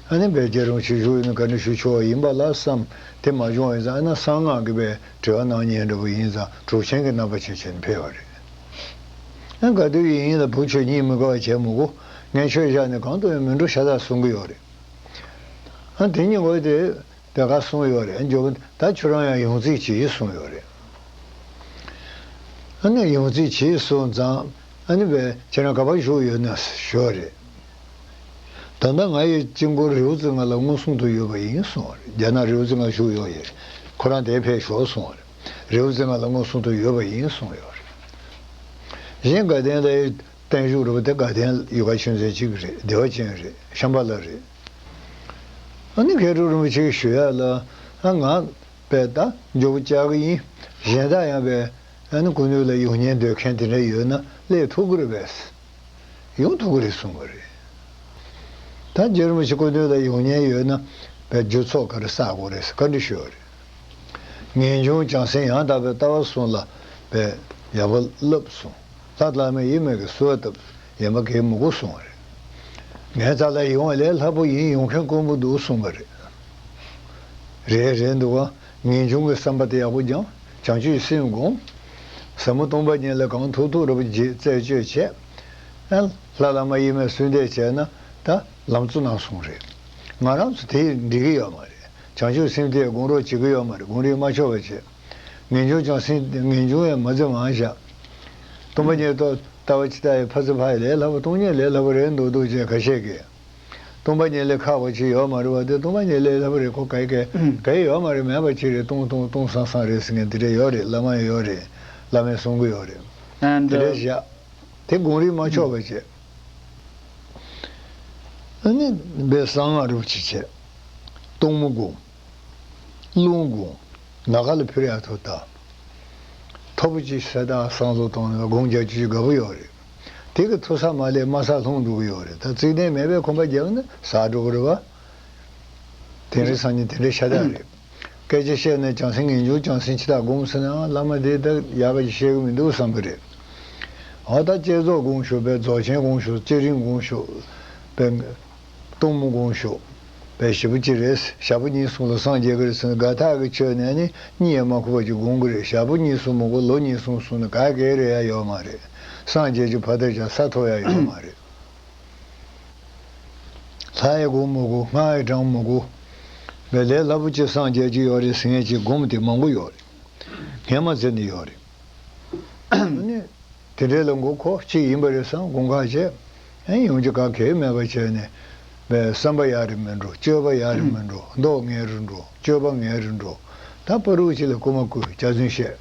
ཨ་ནི་བའི་རྒྱལ་རིན་པོ་ཆེ་བཞུགས་ཡོད་ན་བཀའ་འདྲི་ཞུ་ཆོག་པ་ཡིན་པ་ལ་བསམ། དེ་མ་བྱུང་བ་ཡིན་ཙང་ཨ་ན་གསང་སྔགས་ཀྱི་བའི་དྲི་བ་གནང་མཁན་འདྲ་པོ་ཡིན་ཙང་གྲུ་ཆེན་གྱི་རྣམ་པ་ཅན་བྱས་ནས་ཕེབས་པ་རེད། ཨ་ག་དུས་ཡིན་ཡིན་ལ་བུ་ཁྱོད་གཉིད་མི་དགའ་བ་བྱས་མི་དགོས། ངས་ཁྱོད་བཞག་ནས་གང་དུ་ཡང་མི་འགྲོ་ཤ་སྟག་གསུང་གི་ཡོད་རེད། ཨ་དེ་ཉིན་འོ་དེ། དེ་ག་གསུངས་ཡོད་རེད། འཇོག་ད་ཁྱོད་རང་ཡང་ཡོང་རྩིས་གྱིས་གསུངས་ཡོད་རེད། ཨ་ནི་ཡོང་རྩིས་གྱིས་གསུངས་ཙང་། ཨ་ནི་བས་ཁྱེད་རང་ག་པར་བཞུགས་ཡོད་ན་ཞུས་རེད། ད་ལྟ་ང་ཡི་གཅིག་མགོ་རི་བོ་རྩེ་ལྔ་ལ་མངོན་སུམ་དུ་ཡོད་པ་ཡིན་གསུངས་རེད། རྒྱ་ནག་རི་བོ་རྩེ་ལྔ་བཞུགས་ཡོད་ཡིན། ཁོ་རང་དེར་ཕེབས་ཤོག་གསུངས་རེད། རི་བོ་རྩེ་ལྔ་ལ་མངོན་སུམ་དུ་ཡོད་པ་ཡིན་གསུངས་ཡོད་རེད། གཞན་དགའ་ལྡན་ལ། བརྟན་བཞུགས་རུ་དེ་དགའ་ལྡན་ཡུལ་ག་ཆུང་ཚན་གཅིག་རེད། བདེ་བ་ཅན་རེད། ཤམ་བྷ་ལ་རེད། ཨ་ནི་མཁས་གྲུབ་རིན་པོ་ཆེ་ཞུ་ཡ་ལ། ཨ་ང་པས་ད་མགྱོགས་པོ་བཅར་གི་ཡིན། གཞན་དག་ཡང་པས་ཨ་ནི་སྐུ་མདུན་ལ་ཡོང་ཉན་འདོད་མཁན་དེ་འདྲ་ཡོད་ན་སླེབས་ཐུབ་ཀྱི་རེད་པས། ཡོང་ཐུབ་ཀྱི་རེད་གསུངས་པ་རེད། ད་རྗེ་རིན་པོ་ཆེ་སྐུ་མདུན་ལ་ཡོང་ཉན་ཡོད་ན་པས་རྒྱུ་ཚོགས་ག་རེ་བསགས་དགོས་རེད་བཀའ་འདྲི་ཞུས་པ་རེད། ངེས་འབྱུང་བྱང་སེམས་ཡང་དག་པའི་ལྟ་བ་གསུམ་ལ་པས་ཡག་པོ་བསླབ་གསུངས། ལྷ་བླ་མ་ཡིན་མིན་གྱི་གསོལ་བ་བཏབ། ཡན་པ་གས་མི་དགོས་གསུངས་པ་རེད། ངའི་རྩ་ལ་ཡོང་བ་ལས་སླ་པོ་ཡིན། ཡོང་མཁན་དཀོན་པོ་འདུག་གསུངས་པ་རེད། རེད་རེད་འདུག་ག་ངེས་འབྱུང་གི་བསམ་པ་དེ་ཡག་པོ་སྦྱང་། བྱང་ཆུབ་སེམས་སྒོམ། ཟབ་མོ་སྟོང་པ་ཉིད་ལ་གང་ཐུབ་ཐུབ་རབ་རྒྱས་རྩད་གཅོད་བྱས། ཨ་ལྷ་བླ་མ་ཡིན་མིན་གསོལ་འདེབས་བྱས་ན་ད་ལམ་གཙོ་གནང་གསུངས་རེད། ང་རང་ཚོ་དེ་འགྲིག་གི་ཡོད་མ་རེད། བྱང་ཆུབ་སེམས་དེ་སྒོམ་རོགས་བྱེད་ཀྱི་ཡོད་མ་རེད། སྒོམ་རིགས་མ་ཆོག་པ་བྱས། ངེས་འབྱུང་ཀྱང་སེམས་ངེས་འབྱུང་ཡང་མ་བརྩི་མང་བཞག་སྟོང་པ་ཉིད་རྟོགས་ལྟ་བ་ཇི་ལྟ་ཡི་ཕ་ཚུ་ཕ་ཡི་ལས་སླ་པོ། སྟོང་ཉིད་ལས་སླ་པོ་རེད་འདུག་འདུག་ཅེས་ཁ་ཤས་ཀྱིས། སྟོང་པ་ཉིད་ལས་ཁག་པ་ཅིག་ཡོད་མ་རེད་པ། དེ་སྟོང་པ་ཉིད་ལས་སླ་པོ་རེད། ཁོ་ག་ག་ག་ཡོད་མ་རེད། མེད་པ་ཅིག་རེད། སྟོང་སྟོང་སྟོང་སང་སང་རེད་ཟེར་མཁན་དེ་འདྲ་ཡོད་རེད། བླ་མ་ཡང་ཡོད་རེད། བླ་མས་གསུང་གི་ཡོད་རེད། དེ་འདྲ་བཞག་དེ་སྒོམ་རིགས་མ་ཆོག་པ་བྱས། ཨ་ནི་བའི་གསང་སྔགས་རུ་ཅིག་བྱས། གཏོར་མ་སྒོམ། རླུང་སྒོམ། ནམ་མཁའ་ལ་ཕུལ་ཡག་ཐོག་ད། མཐོ་པོ་ཅིག་ས་དང་བསང་གསོལ་གཏོང་ནས་སྒོམ་རྒྱག་རྒྱུ་ཅིག་དགའ་པོ་ཡོད་རེད། དེ་གི་ཐུག་ས་མ་སླེབས་དམའ་སར་ལྷུང་འགྲོ་གི་ཡོད་རེད། ད་བརྩེགས་ལྡན་མེད་པའི་ཁང་པ་རྒྱབ་ན་ཟག་འགྲོ་གི་རེད་བ། དེ་འདྲའི་སང་ཉིན་དེ་འདྲའི་ཤ་སྟག་རེད། སྐད་ཆ་བཤད་ན་བྱང་སེམས་ངེས་འབྱུང་བྱང་སེམས་ཅི་ལྟར་སྒོམ་ཟེར་ནའང་བླ་མ་དེས་ད་ཡག་ག་ཅིག་བཤད་གི་མི་འདུག་བསམ་གི་རེད། འོ་ད་བསྐྱེད་རྫོགས་སྒོམ་ཤོག་པས་རྫོགས་ཆེན་སྒོམ་ཤོག་བསྐྱེད་རིམ་སྒོམ་ཤོག་པས་གཏོར་མ་སྒོམ་ཤོག་པས་ཞེ་པོ་ཅིག་རེད། ཞག་པོ་གཉིས་གསུམ་ལ་སངས་རྒྱས་ཀྱི་རེད་ཟེར་ན་དགའ་ཐག་གི་ཆོད་ནས་ནི་གཉིད་ཡང་མ་ཁུག་པ་ཅིག་སྒོམ་གི་རེད། ཞག་པོ་གཉིས་གསུམ་མི་དགོས། ལོ་གཉིས་གསུམ་སོང་ན་ག་གེ་རེད་ཡ་ཡོད་མ་རེད། སངས་རྒྱས་ཀྱི་ཕ་དར་ཀྱང་ས་ཐོབ་ཡ་ཡོད་མ་རེད། ལྷ་ཡི་སྒོམ་མི་དགོས། སྔགས་ཡི་བགྲང་མི་དགོས། བས་ལས་སླ་པོ་ཅིག་སངས་རྒྱས་ཀྱི་ཡོད་རེད་ཟེར་མཁན་ཅིག་སྒོམ་དེ་མང་པོ་ཡོད་རེད། ངས་མ་ཟེར་ནི་ཡོད་རེད། ཨ་ནི་དེ་འདྲའི་ལ་མགོ་འཁོར་གཅིག་ཡིན་པ་རེད་བསམ་དགོངས་ཁ་བྱས། ཨེ་ཡོང་རྒྱུ་ག་གེ་མེད་པ་བྱས་ནས་བས་བསམ་པ་ཡག་རེ་མི་འགྲོ། སྤྱོད་པ་ཡག་རེ་མི་འགྲོ། མདོག་ངན་རུ་འགྲོ། སྤྱོད་པ་ངན་རུ་འགྲོ། ད་ ད་བར་དུ་ཅིག་ལ་སྐུལ་མ་བསྐུལ། སྐྱག་རྫུན་བཤད།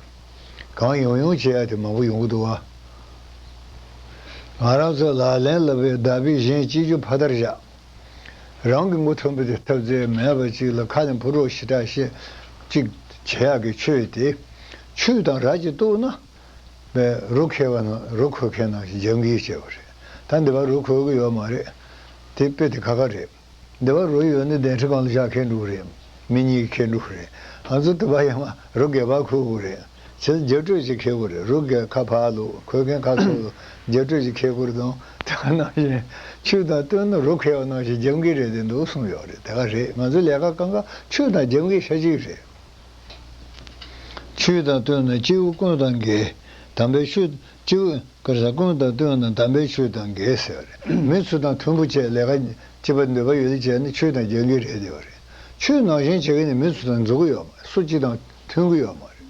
གང་ཡོང་ཡོང་བྱེད་ཡ་དེ་མང་པོ་ཡོང་གི་འདུག་བ། ང་རང་ཚོ་ལག་ལེན་ལ་བའི་བདག་པས་གཞན་གཅེས་རྒྱུ་ཕ་མཐར་བཞག། རང་གི་མགོ་ཐོན་པ་དེ་འཐབ་རྩལ་མེད་པ་ཅིག་ལ་ཁ་ནས་ཕོ་རོག་ཞེ་དྲག་བཤད་ཅིག་བྱེད་ཡག་གི་ཆོས་དེ། ཆོས་དང་ར་ཅིག་གཏུགས་ན། པའི་རུ་ཁེལ་བ་ན་རུ་ཁོལ་མཁན་ནང་བཞིན་རྒྱབ་འགལ་བྱས་པ་རེད། ད་འདི་བར་རུ་ཁོལ་གི་ཡོད་མ་རེད། དེ་དཔེ་དེ་ཁ་ཁ་རེད། འདི་བར་རུ་ཡོད་ནི་གདན་ཁྲི་སྒང་ལ་བཞག་མཁན་འགྲོ་གི་རེད། མི་གཉིས་ཁེལ་འགྲོ་གི་རེད། ང་ཚོ་དུ་བ་ཡང་མ་རུ་སྒལ་པ་ཁོལ་དགོས་རེད། བྱས་ཙང་རྒྱབ་སྤྲོད་ཅིག་ཁེལ་དགོས་རེད། རུ་སྒལ་ཁ་ཕར་ལོག་ཁོལ་མཁན་ཁ་ཚུར་ལོག་རྒྱབ་སྤྲོད་ཅིག་ཁེལ་དགོས་རེད། དང་དེ་ག་ནང་བཞིན་ཆོས་དང་བསྟུན་ན་རུ་ཁེལ་བ་ནང་བཞིན་རྒྱབ་འགལ་རེད་དེ་འདུག་གསུངས་ཡོད་རེད། དེ་ག་རེད། ང་ཚོ་ལས་ཀ་གང་ག་ཆོས་དང་རྒྱབ་འགལ་ཤ་གཅིག་རེད། ཆོས་དང་བསྟུན་ན་སྐྱེས་བུ་ཀུན་དང་འགལ། དམ་པའི་ཆོས། སྐྱེས་བུ་ག་རེ་ཟ། ཀུན་དང་བསྟུན་ན་དམ་པའི་ཆོས་དང་འགལ་ཟེར་བ་རེད། མི་ཚོ་དང་མཐུན་པོ་བྱས་ལས་ཀ་བྱེད་པར་འདོད་པ་ཡོད་དེ་བྱས་ན་ཆོས་དང་རྒྱབ་འགལ་རེད་བསྡད་པ་རེད། ཆོས་ནང་བཞིན་བྱེད་མཁན་ནི་མི་ཚོ་དང་འགྲོ་གི་ཡོད་མ་རེད། སུ་གཅིག་དང་མཐུན་གི་ཡོད་མ་རེད།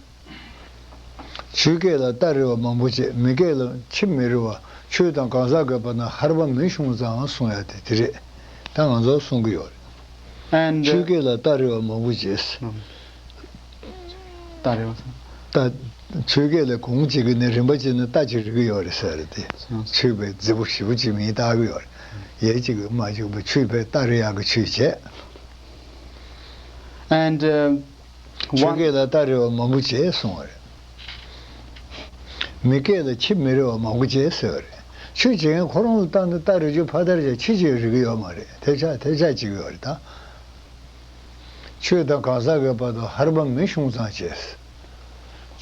ཆོས་སྐད་ལ་རྟ་རེ་བ་མང་པོ་བྱས། མི་སྐད་ལ་ཁྱི་མི་རེ་བ། ཆོས་དང་གང་ཟག་གི་བར་ན་ཧར་པ་མི་ཤོང་ཙང་གསུང་ཡ་དེ་དེ་རེད། ད་ང་ཚོ་གསུང་གི་ཡོད་རེད། And, ཆོས uh, སྐད་ལ་རྟ་རེ་བ་མང་པོ་བྱས། ཨང་། རྟ་རེ་བ་སོང་། རྟ། ཆོས་སྐད་ལ་གོང་གཅིག་གི་ནི་རིམ་པ་གཅིག་ནི་རྟ་གཅིག་རིག་གི་ཡོད་རེད་ཟེར་རེད་དེ། སོང་། ཆོས་པའི་རྫི་པོ་ཞེ་པོ་གཅིག་མིང་བཏགས་གི་ཡོད་རེད། ཡས་གཅིག་གི་མ་གཅིག་པ་ཆོས་པའི་རྟ་རེ་ཡག་གི་ཆོས་བྱས། And, uh, ཆོས་one སྐད་ལ་རྟ་རེ་བ་མང་པོ་བྱས་གསུང་བ་རེད། མི་སྐད་ལ་ཁྱི་མི་རེ་བ་མང་པོ་བྱས་ཟེར་བ་རེད། ཆོས་བྱེད་མཁན་ཁོ་རང་ལ་བལྟས་ན་རྟ་རེ་རྒྱུ་ཕ་མཐར་བྱས། ཁྱི་གཅིག་རིག་གི་ཡོད་མ་རེད། ཐལ་ཆ་ཐལ་ཆ་གཅིག་ཡོད་རེད་ད། ཆོས་དང་གང་ཟག་གི་བར་དུ་ཧར་པ་མི་ཤོང་ཙང་བྱས།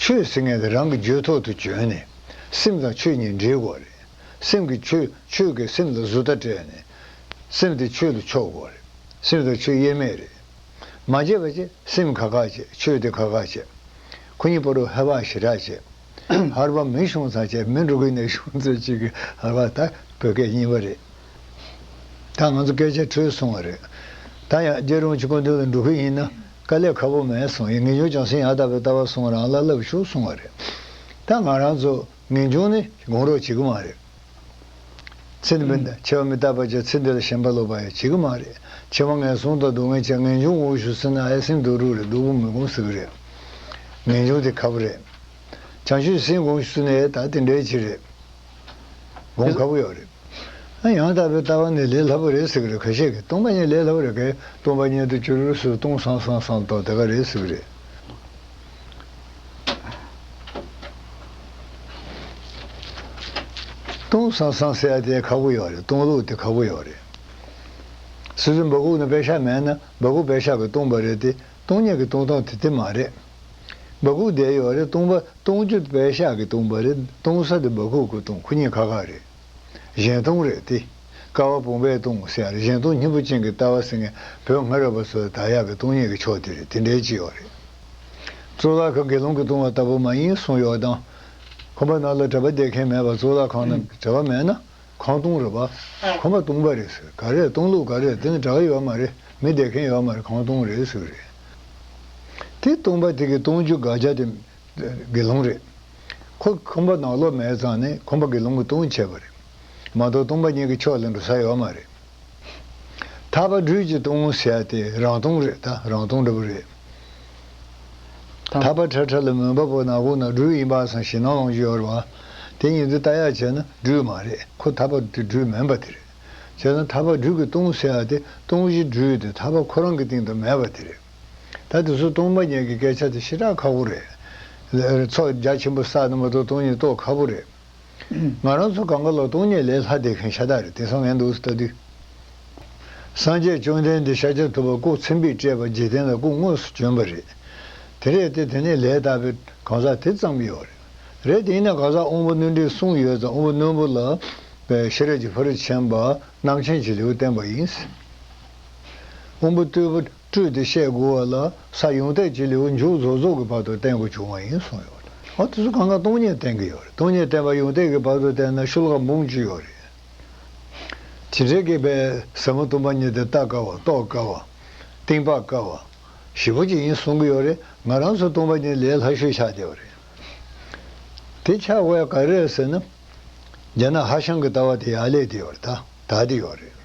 ཆོས་ཟེར་མཁན་དེ་རང་གི་རྒྱུད་ཐོག་ཏུ་བྱོན་ནས་སེམས་དང་ཆོས་གཉིས་འདྲེས་དགོས་རེད། སེམས་ཀྱི་ཆོས། ཆོས་ཀྱིས་སེམས་ལ་བཟོ་ལྟ་སྤྲད་ནས་སེམས་དེ་ཆོས་ལ་ཕྱོགས་དགོས་རེད། སེམས་དང་ཆོས་དབྱེར་མེད་རེད། མ་བྱས་པ་བྱས། སེམས་ཁ་ཁ་བྱས། ཆོས་དེ་ཁ་ཁ་བྱས། ཁོ་གཉིས་བར་དུ་ཧར་པ་ཞེ་དྲག་བྱས། ཧར་པ་མི་ཤོང་ཙང་བྱས། མི་འགྲོ་གི་ནས་ཤོང་ཙང་གཅིག་གི་ཧར་པ། ད་བོད་སྐད་རྙིང་པ་རེད། ད་ང་ཚོ་སྐད་ཆ་འཕྲོས་སོང་བ་རེད། ད་ཡང་རྗེ་རིན་པོ་ཆེ་སྐུ་མདུན་ལ་འགྲོ་གི་ཡིན་ན་དཀའ་ལས་ཁག་པོ་མེད་གསུངས། ཡིན་ངེས་འབྱུང་བྱང་སེམས་ཡང་དག་པའི་ལྟ་བ་གསུང་རང་ལ་བསླབ་ཤོག་གསུང་བ་རེད། ད་ང་རང་ཚོ་ངེས་འབྱུང་ནི་སྒོམ་རོགས་བྱེད་ཀྱི་མ་རེད། ཚེ་འདི་མི་འཆི་བ་མི་རྟག་པ་བྱས། ཚེ་འདི་ལ་ཞེན་པ་ལོག་པ་ཡང་བྱེད་ཀྱི་མ་རེད། འཆི་བ་ངན་སོང་དང་སྡུག་བསྔལ་བྱས། ངེས་འབྱུང་སྒོམ་ཤོག་ཟེར་ན་ཨེ་སེམས་སྡུག་རུས་རེད། སྡུག་པོ་མི་སྒོམ་ཟེར་གི་རེད། ངེས་འབྱུང་དེ་ཁག་པོ་རེད། བྱང་ཆུབ་སེམས་སྒོམ་ཤོག་ཟེར་ནའི་ད་དེ་འདྲའི་ཅིག་རེད། སྒོམ་ཁག་པོ་ཡོད་རེད། ཨ་ཡང་དག་པའི་ལྟ་བ་ནི་ལས་སླ་པོ་རེད་ཟེར་གི་རེད། ཁ་ཤས་ཀྱིས་སྟོང་པ་ཉིད་ལས་སླ་པོ་རེད། གས་སྟོང་པ་ཉིད་དུ་གྱུར་སོ། སྟོང་སང་སང་སང་སྟོང་དེ་ག་རེད་ཟེར་གི་རེད། སྟོང་སང་སང་ཟེར་ཡ་དེ་ཁག་པོ་ཡོད་རེད། སྟོང་ལུགས་དེ་ཁག་པོ་ཡོད་རེད། སོ་སོའི་སྦ་ཁུག་ནང་པད་ཤག་མེད་ན་སྦ་ཁུག་པད་ཤག་གིས་སྟོང་པ་རེད་དེ། སྟོང་ཉིད་ཀྱི་སྟོང་སྟངས་དེ་དེ་མ་རེད། སྦ་ཁུག་བསྡད་ཡོད་རེད། སྟོང་པ། སྟོང་རྒྱུ་པད་ཤག་གིས་སྟོང་པ་རེད། སྟོང་ས་དེ་སྦ་ཁུག་གིས་སྟོང་། ཁོ་གཉིས་ཁ་ཁ་རེད། གཞན་སྟོང་རེད་དེ། ཀ་བ་བུམ་པས་སྟོང་ཟེར་ཡ་རེད། གཞན་སྟོང་སྙིང་པོ་ཅན་གྱི་ལྟ་བ་ཟེར་མཁན་བོད་སྔ་རབས་པ་ཚོས་དར་ཡག་གི་སྟོང་ཉིད་ཀྱི་ཕྱོགས་དེ་རེད། དེ་འདྲའི་ཅིག་ཡོད་རེད། གཙུག་ལག་ཁང་དགེ་སློང་གིས་སྟོང་བ་ལྟ་བུ་མ་ཡིན་གསུངས་ཡོད་དང་། ཁང་པ་ནང་ལ་གྲྭ་པ་བསྡད་མཁན་མེད་པ། གཙུག་ལག་ཁང་ནང་གྲྭ་པ་མེད་ན་ཁང་སྟོང་རེད་པ། ཁང་པ་སྟོང་པ་རེད་ཟེར། ག་རེ་སྟོང་ལུགས་ག་རེ། དེ་ནི་གྲྭ་པ་ཡོད་མ་རེད། མི་བསྡད་མཁན་ཡོད་མ་རེད། ཁང་སྟོང་རེད་ཟེར་གི་རེད། དེ་སྟོང་པ་དེ་གི་སྟོང་རྒྱུ་དགག་བྱ་དེ་དགེ་སློང་རེད། ཁོ་ཁང་པ་ནང་ལོགས་མེད་ཙང་ནས་ཁང་པ་དགེ་སློང་གིས་སྟོང་བྱས་པ་རེད། མ་གཏོགས་སྟོང་པ་ཉིད་ཀྱི་ཕྱོགས་ལ་འགྲོ་ས་ཡོད་མ་རེད། ཐག་པ་སྦྲུལ་གྱིས་སྟོང་ཟེར་ཡ་དེ་རང་སྟོང་རེད། ད་རང་སྟོང་འདྲ་པོ་རེད། ཐག་པ་ཁྲ་ཁྲ་ལ་མུན་པ་པོ་ནག་པོ་ན་སྦྲུལ་ཡིན་པ་སང་ཞེད་སྣང་ཡོང་རྒྱུ་ཡོད་རེད་པ། དེ་ཉིད་དུ་ལྟ་ཡག་བྱས་ན་སྦྲུལ་མ་རེད། ཁོ་ཐག་པ་དེ་སྦྲུལ་མིན་པ་དེ་རེད། བྱས་ན་ཐག་པ་སྦྲུལ་གྱིས་སྟོང་ཟེར་ཡ་དེ་སྟོང་གཞི་སྦྲུལ་དེ་ཐག་པ་ཁོ་རང་གི་སྟེང་དུ་མེད་པ་དེ་རེད། ད་དེ་ཚོ་སྟོང་པ་ཉིད་ཀྱི་སྐད་ཆ་དེ་ཞེ་དྲག་ཁག་པོ་རེད། ཚོགས་རྒྱ་ཆེན་པོ་བསགས་ན་མ་གཏོགས་སྟོང་ཉིད་རྟོགས་ཁག་པོ་རེད། ང་རང་ཚོ་གང་ག་ལ་སྟོང་ཉིད་ལས་སླ་བསྡད་མཁན་ཤ་སྟག་རེད། དེང་སང་ངས་འདུག་སེ་ལྟ་དུས། སངས་རྒྱས་བཅོམ་ལྡན་འདས་ཤཱཀྱ་ཐུབ་པ་སྐུ་ཚེ་འཕེལ་སྤྲད་པ་འཇིག་རྟེན་ལ་སྐུ་དངོས་སུ་བྱོན་པ་རེད། དེ་རེད་དེ། དེ་ནས་ལས་དག་པའི་གང་ཟག་དེ་ཙམ་ཡོད་རེད། རེད་དེ་ཡིན་ན་གང་ཟག་དབང་པོ་རྣོན་པོའི་གསུང་ཡོད་ཙང་དབང་པོ་རྣོན་པོ་ལ་པའི་ཤེས་རབ་ཀྱི་ཕ་རོལ་ཏུ་ཕྱིན་པ་རྣམ་མཁྱེན་གྱི་ལེའུ་བསྟན་པ་ཡིན། དབང་པོ་རྟུལ་པོ་སྤྲུལ་ཏེ་བཤད་དགོས་པ་ལ་ས་ཡོངས་གཏད་ཀྱི་ལེའུ་མཇུག་རྫོགས་རྫོགས་ཀྱི་བར་དུ་བསྟན་དགོས་བྱུང་བ་ཡིན་གསུངས་ཡོད་རེད། ཨ་དེ་ཚོ་གང་ག་སྟོང་ཉིད་བསྟན་གྱི་ཡོད་རེད། སྟོང་ཉིད་བསྟན་པ་ཡོངས་གཏད་ཀྱི་བར་དུ་བསྟན་ན་ཤོ་ལོ་ཀ་འབུམ་གཅིག་ཡོད་རེད། དེ་འདྲའི་གི་པའི་ཟབ་མོ་སྟོང་པ་ཉིད་དེ་ལྟ་དཀའ་བ། རྟོགས་དཀའ་བ། གཏིང་དཔག་དཀའ་བ་ཞེ་པོ་ཅིག་ཡིན་གསུང་གི་ཡོད་རེད། ང་རང་ཚོ་སྟོང་པ་ཉིད་ལས་སླ་ཤོས་ཆགས་བསྡད་པ་རེད། དེ་ཆགས་དགོས་ཡ་ག་རེ་རེད་ཟེར་ན། རྒྱ་ནག་ཧྭ་ཤང་གི་ལྟ་བ་དེ་ཡར་སླེབས་བསྡད་ཡོད་རེད། ད་དར་བསྡད་ཡོད་རེད།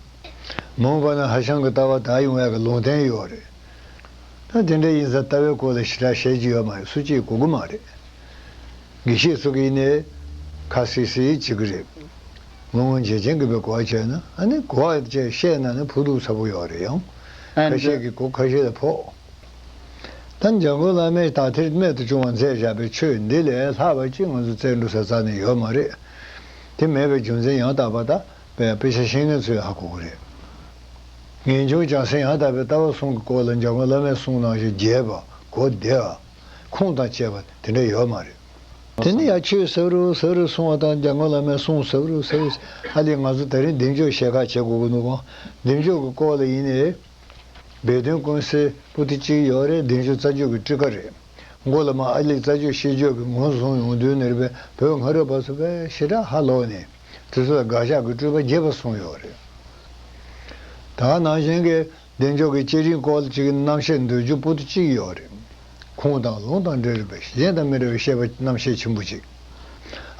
མ་འོངས་པ་ན་ཧྭ་ཤང་གི་ལྟ་བ་དར་ཡོང་ཡ་གི་ལུང་བསྟན་ཡོད་རེད། ཨ། དེ་འདྲ་ཡིན་ཙང་ལྟ་བའི་སྐོར་ལ་ཞེ་དྲག་བཤད་རྒྱུ་ཡོད་མ་རེད། སུ་གཅིག་གོ་གི་མ་རེད། དགེ་བཤེས་ཚོ་གིས་ནི་ཁ་སིག་སིག་བྱེད་ཀྱི་རེད། དངོས་དངོས་རྗེན་རྗེན་གྱི་བའི་གོ་བ་བྱས་ན། ཨ་ནི་གོ་བ་བཅས་བཤད་ན་ནི་ཕོག་ཐུག་ཚ་པོ་ཡོད་རེད། ཡང་ཨ་ཁ་ཤས་ཀྱིས་གོ་ཁ་ཤས་ལ་ཕོག་ད་འཇམ་མགོན་བླ་མས་དག་ཐེར་རྨད་དུ་བྱུང་བ་མཛད་བཞག་པའི་ཆོས་འདི་ལས་ལྷག་པ་ཅིག་ང་ཚོ་བཙལ་འགྲོ་ས་རྩ་ནས་ཡོད་མ་རེད། དེ་མེད་པའི་རྒྱུ་མཚན་ཡང་དག་པ་ད་དཔེ་དཔེ་ཆ་ཤེས་མཁན་ཚོས་ཧ་གོ་གི་རེད། ངེས་འབྱུང་བྱང་སེམས་ཡང་དག་པའི་ལྟ་བ་གསུམ་གྱི་སྐོར་ལ་འཇམ་མགོན་བླ་མས་གསུངས་གནང་བཞིན་རྒྱས་པ་གོ་བདེ་བ་ཁུངས་དང་བཅས་པ་དེ་འདྲ་ཡོད་མ་རེད། དེ་ནི་ཡང་ཆོས་ཟེར་རོ་ཟེར་རོ་གསུང་བ་དང་འཇམ་མགོན་བླ་མས་གསུངས་ཟེར་རོ་ཟེར་རོ། ཨ་ལས་ང་ཚོ་དེ་རིང་བདེ་མཆོག་བཤད་ཁ་བྱེད་དགོས་ཀྱི་འདུག་ག་བདེ་མཆོག་གི་སྐོར་ལ་ཡིན་ནའི། སྦས་དོན་ཀུན་གསལ་པོ་ཏི་གཅིག་ཡོད་རེད། བདེ་མཆོག་རྩ་རྒྱུད་ཀྱི་ཊཱི་ཀ་རེད། མགོ་ལ་མ་ཨ་ལི་རྩ་རྒྱུད་ཤེས་རྒྱུད་ཀྱི་ངོས་བཟུང་ཡོང་དུས་ནས་རེད་པས། བོད་སྔ་རབས་པ་ཚོ་དཔེ་ཞེ་དྲག་ཧ་ལོག་ནས་དེ་ཚོ་ལ་དགག་བཞག་གི་སྤྲོས་པ་རྒྱས་པ་གསུངས་ཡོད་རེད། ད་ག་ནང་བཞིན་གྱི་བདེ་མཆོག་གི་བསྐྱེད་རིམ་སྐོར་གཅིག་གི་རྣམ་བཤད་འདོད་རྒྱུ་པོ་ཏི་གཅིག་ཡོད་རེད། ཁུངས་དང་ལུང་དང་འབྲེལ་བའི་གཞན་དང་མི་འདྲ་བའི་བཤད་པ་རྣམ་བཤད་ཆེན་པོ་གཅིག་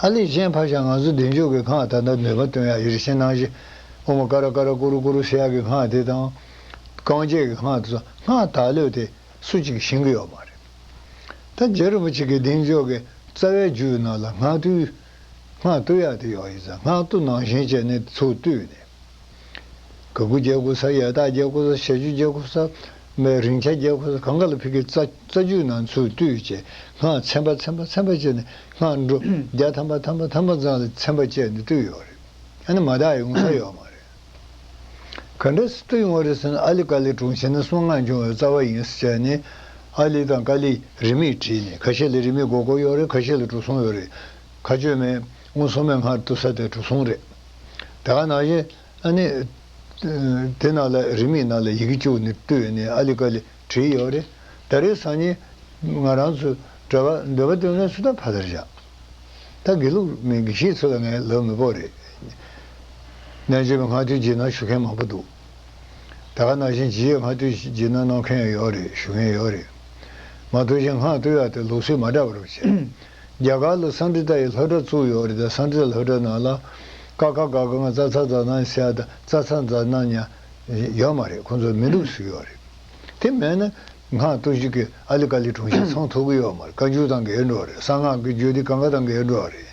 ཨ་ལས་གཞན་ཕར་བཞག་ང་ཚོ་བདེ་མཆོག་གི་སྔགས་ད་ལྟ་ནུས་པ་བཏོན་ཡག་ཡིད་བཞིན་སྣང་བཞི། ཨོཾ་ཀ་ར་ཀ་ར་ཀུ་རུ་ཀུ་རུ་ཟེར་ཡག་གི་སྔགས་དེ་དང་། རྐང་རྗེས་ཀྱི་སྔགས་དེ་ཚོ་སྔགས་དག་ལོས་དེ་སུ་གཅིག་ཤེས་ཀྱི་ཡོད་མ་རེད། ད་རྗེ་རིན་པོ་ཆེ་གིས་བདེ་མཆོག་གི་རྩ་བའི་རྒྱུད་ནང་ལ་སྔགས་བཏུས། སྔགས་བཏུ་ཡག་དེ་ཡོད་ཡིན་ཙང་སྔགས་བཏུ་ནང་བཞིན་བྱས་ནས་ཚུར་བཏུས་ནས། ག་གུ་རྒྱག་དགོས་ས། ཡ་བཏགས་རྒྱག་དགོས་ས། བྱ་རྒྱུད་རྒྱག་དགོས་ས། མའི་རིང་ཆ་རྒྱག་དགོས་ས། གང་ག་ལ་ཕ་གི་རྩ་རྩ་རྒྱུད་ནང་ཚུར་བཏུས་བྱས་སྔགས་ཚན་པ་ཚན་པ་ཚན་པ་བྱས་ནས་སྔགས་འགྲོ་བརྒྱ་ཐམ་པ་ཐམ་པ་ཐམ་པ་ཙམ་ལ་ཚན་པ་བཅད་ནས་བཏུས་ཡོད་རེད། ཨ་ནི་མ་དག་ཡོང་ས་ཡོད་མ་རེད། ག་འདྲ་སེ་བཏུས་ཡོང་བ་རེད་ཟེར་ན། ཨ་ལི་ཀ་ལི་གྲོང་ཁྱེར་ནི་གསང་སྔགས་འབྱུང་བའི་རྩ་བ་ཡིན་ཟེར་བྱས་ནས། ཨ་ལི་དང་ཀ་ལི་རིས་མེད་བྲིས་ནས། ཁ་ཤས་ལ་རིས་མེད་སྒོར་སྒོར་ཡོད་རེད། ཁ་ཤས་ལ་དྲུག་གསུམ་ཡོད་རེད། མཁའ་སྤྱོད་མའི་དབུང་གསུམ་མའི་སྔགས་བཏུ་ས་དེ་དྲུག་གསུམ་རེད། དེ་ག་ནང་བཞིན་ཨ་ནི། དེ་ནང་ལ་རིས་མེད་ནང་ལ་ཡི་གེ་བཅུག་ནས་བཏུས་ནས་ཨ་ལི་ཀ་ལི་བྲིས་ཡོད་རེད། ད་རེས་སང་ཉིན་ང་རང་ཚོ་གྲྭ་པ་འདོད་པ་སྟོན་མཁན་ཚོ་ད་ཕར་དར་བཞག་ད་དགེ་ལུགས་མི་དགེ་བཤེས་ཚོ་ལ་ངས་ལབ་མི་དགོས་རེད། རྣལ་འབྱོར་པའི་སྔགས་བཏུའི་རྗེས་གནང་ཞུ་མཁན་མང་པོ་འདུག་ད་ག་ནང་བཞིན་རྗེ་ཡི་སྔགས་བཏུའི་རྗེས་གནང་གནང་མཁན་ཡང་ཡོད་རེད། ཞུ་མཁན་ཡོད་རེད། མ་གཏོགས་གཞན་སྔགས་བཏུ་ཡག་དེ་ལུགས་སྲོལ་མ་འདྲ་བ་རུ་བྱས། རྒྱ་གར་ལ་སཾ་སྐྲྀ་ཏ་ཡི་སློབ་གྲྭ་བཙུགས་ཡོད་རེད། ད་སཾ་སྐྲྀ་ཏ་སློབ་གྲྭ་ནང་ལ་ཀ་ཁ་ག་ག་ང་ཙ་ཚ་ཛ་ན་ཟེར་ཡག་དང་ཙ་ཚ་ཛ་ན་ཉ་ཡོད་མ་རེད། ཁོང་ཚོ་མི་འདུག་ཟེར་ཡོད་རེད། དེ་མེད་ན་སྔགས་བཏུ་རྒྱུ་གི་ཨ་ལི་ཀ་ལི་གྲོང་ཁྱེར་ཚང་ཐུབ་ཀྱི་ཡོད་མ་རེད། བཀའ་འགྱུར་དང་འགལ་འགྲོ་བ་རེད། གསང་སྔགས་ཀྱི་རྒྱུད་སྡེ་གང་ག་དང་འགལ་འགྲོ་བ་རེད།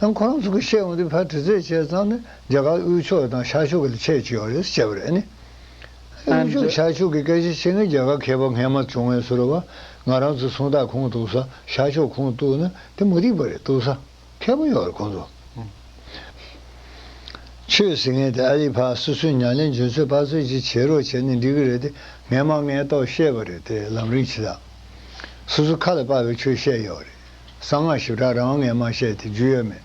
ཡང་ཁོ་རང་ཚོ་གིས་བཤད་འོང་དུས་ཕར་དྲི་རྩད་བྱས་ཙང་ནི་རྒྱ་གར་དབུས་ཕྱོགས་དང་ཤར་ཕྱོགས་ཀྱི་ལ་ཁྱད་ཅིག་ཡོད་རེད་ཟེར་བྱས་པ་རེད། ཨ་ནི། དབུས་ཕྱོགས་ཤར་ཕྱོགས་ཀྱི་སྐད་ཆ་བཤད་མཁན་རྒྱ་གར་མཁས་པ་སྔས་མ་བྱུང་བས་ཟེར་བ། ང་རང་ཚོ་སུམ་རྟགས་ཁུངས་གཏུགས་ས་ཤར་ཕྱོགས་ཁུངས་གཏུགས་ན་དེ་མ་འགྲིག་པ་རེད། གཏུགས་ས་མཁས་པོ་ཡོད་རེད་ཁོང་ཚོ། ཆོས་ཟེར་མཁན་དེ་ཨ་ལི་ཕར་སོ་སོའི་ཉམས་ལེན་རྒྱུན་སྲོལ་ཕར་ཚུར་ཅིག་བྱེད་རོགས་བྱས་ནས་འགྲིག་གི་རེད་དེ། སྔས་མ་ངས་ཏོག་བཤད་པ་རེད། དེ་ལམ་རིམ་ཇི་ལྟར། སོ་སོ་ཁ་ལ་དཔག་པའི་ཆོས་བཤད་ཡོད་རེད། གསང་སྔགས་ཞིབ་ཕྲ་རང་ངས་མ་བཤད་དེ་རྒྱུས་ཡོད་མེད།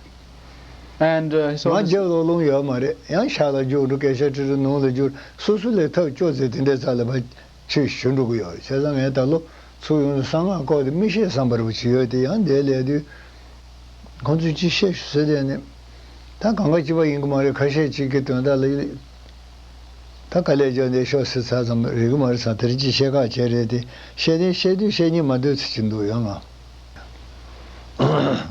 And uh, so ང་this རྒྱབ་ལོག་ལོང་ཡོད་མ་རེད། ཡང་ཤར་ལ་རྒྱུག་འགྲོ། སྐད་ཆ་དྲི་རུ་ནང་ལ་རྒྱུག་སོ་སོ་ལས་ཐབས་སྐྱོ་ཚེ་དེ་འདྲའི་རྩ་ལ་ཕར་ཆོས་ཞུ་འགྲོ་གི་ཡོད་རེད། བྱས་ཙང་ངས་ད་ལོ་ཚུར་ཡོང་དུས་གསང་སྔགས་སྐོར་དེ་མི་ཤེས་བསམ་པ་རུ་ཅིག་ཡོད་དེ། ཡང་འདིར་སླེབས་དུས་ཁོང་ཚོས་ཅི་བཤད་ཞུ་ཟེར་དེ་ནི། ད་གང་ག་གཅིག་པ་ཡིན་གི་མ་རེད། ཁ་ཤས་ཅིག་གི་དོན་དག་ལ་ད་དཀའ་ལས་རྒྱག་འདི་ཤོག་ཟེར་ཚར་ཙམ་རེད་གི་མ་རེད་ཟེར། དེར་ཅི་བཤད་ཁག་བྱས་རེད་དེ། བཤད་དེ་བཤད་དུས་བཤད་སྙིང་མ་འདོད་ཚེ་ཅི་འདུག་ཡང་ང་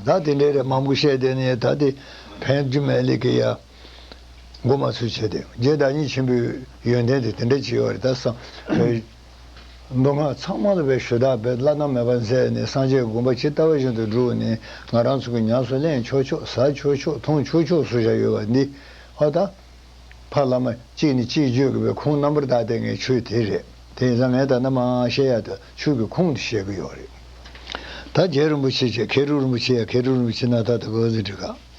ད་དེ་འདྲའི་རེད། མང་པོ་བཤད་དེ་ནི་ད་དེ་ཕན་རྒྱུ་མེད་ལེ་གི་ཡ། མགོ་མ་ཚོས་བྱས་ཏེ། རྗེ་བདག་ཉིད་ཆེན་པོའི་ཡོན་ཏན་དེ་དེ་འདྲ་ཅིག་ཡོད་རེད། ད་སང་ཕའི་མདོ་སྔགས་ཚང་མ་ལ་བའི་ཞུ་དག་པའི་བླ་ན་མེད་པ་མཛད་ནས་སངས་རྒྱས་དགོངས་པ་ཇི་ལྟ་བ་བཞིན་དུ་བསྒྲུབས་ནས་ང་རང་ཚོ་གི་ཉམས་སུ་ལེན་ཆོག་ཆོག་ཟ་ཆོག་ཆོག་འཐུང་ཆོག་ཆོག་བཟོ་བཞག་ཡོད་པ་འདི། ཨ་ད་ཕ་བླ་མ་གཅིག་ནས་གཅིག་བརྗོད་དགོས་པའི་ཁུངས་རྣམ་པར་དག་ལྡན་ངའི་ཆོས་དེ་རེད། དེ་ཡིན་ཙང་ངས་ད་ནི་མང་བཤད་ཡ་ད་ཆོས་ཀྱི་ཁུངས་དེ་བཤད་གི་ཡོད་རེད། ད་རྗེ་རིན་པོ་ཆེ་བྱས། མཁས་གྲུབ་རིན་པོ་ཆེ་ཡ། མཁས་གྲུབ་རིན་པོ་ཆེ་ན་ད་ད་གོ་ཟིན་འགྲིག་ག